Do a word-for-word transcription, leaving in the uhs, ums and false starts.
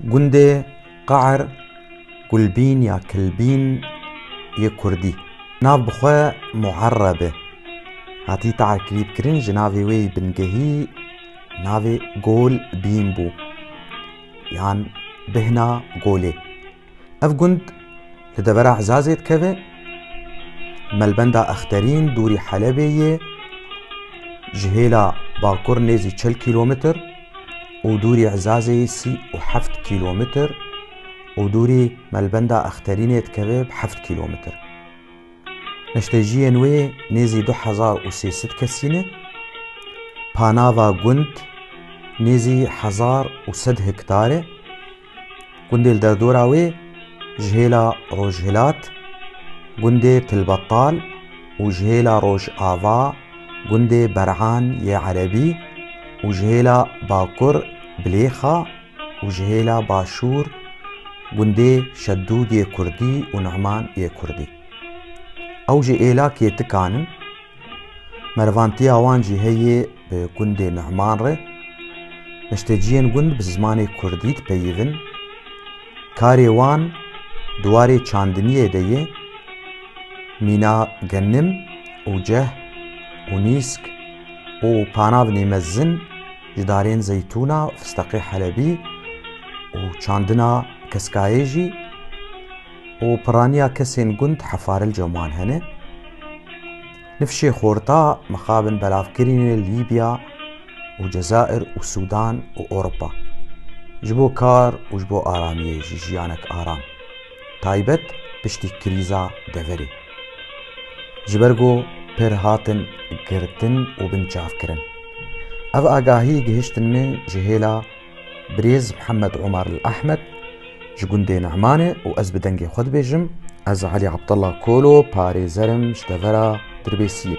Gundê Qa'r, Gulbîn ya Kilbîn yê kurdî. Nav bi xwe Muerreb e. Hatî tarkirî bikirin, ji navê wê yî bingehî navê Gol Bîn bû, yan Bihna Golê. Ev gund li devera Ezazê dikeve. Melbenda Exterîn dûrî Helebê yê, ji hêla bakur nêzî çil kîlometr û dûrî Ezazê yê sî û heft kîlometr û dûrî Melbenda Exterînê dikeve bi heft kîlometr. Neşteciyên wê nêzî du hezar û sê sed kesî ne. Panava gund nêzî hezar û sed hektar e. Gundê li derdora wê ji hêla rojhilat, gundê Tilbetal û ji hêla rojava, gundê Ber'an yê Erebî û ji hêla bakur Bilêxa û ji hêla başûr gundê Şedûd yê Kurdî û Nu'man yê Kurdî. Ew ji êlak yê Tikan in. Merivantiya wan jî heye bi gundê Nu'man re. Neşteciyên gund bi zimanê kurdî dipeyivin. Karê wan di warê çandiniyê de ye. Mîna genim û ceh û nîsk û panavnê mezin ji darên zeytûna, fisteqê helebî û çandina keskayê jî û piraniya kesên gund hefaril cem wan hene. Nifşê xorta mixabin belavkirinê Lîbya û Cezair û Sûdan û Ewropa. Ji bo kar û ji bo aramiyê jî jiyanek aram, taybet piştî krîza deverê. Ji ber ku pir hatin girtin û binçavkirin. Ev agahî gihiştin min ji hêla birêz Mihemed Omer El Ehmed ji gundê Nehmanê û ez bi dengê xwe dibêjim, ez Elî Abdullah Kolo, parêzer im ji devera Dirbêsiyê.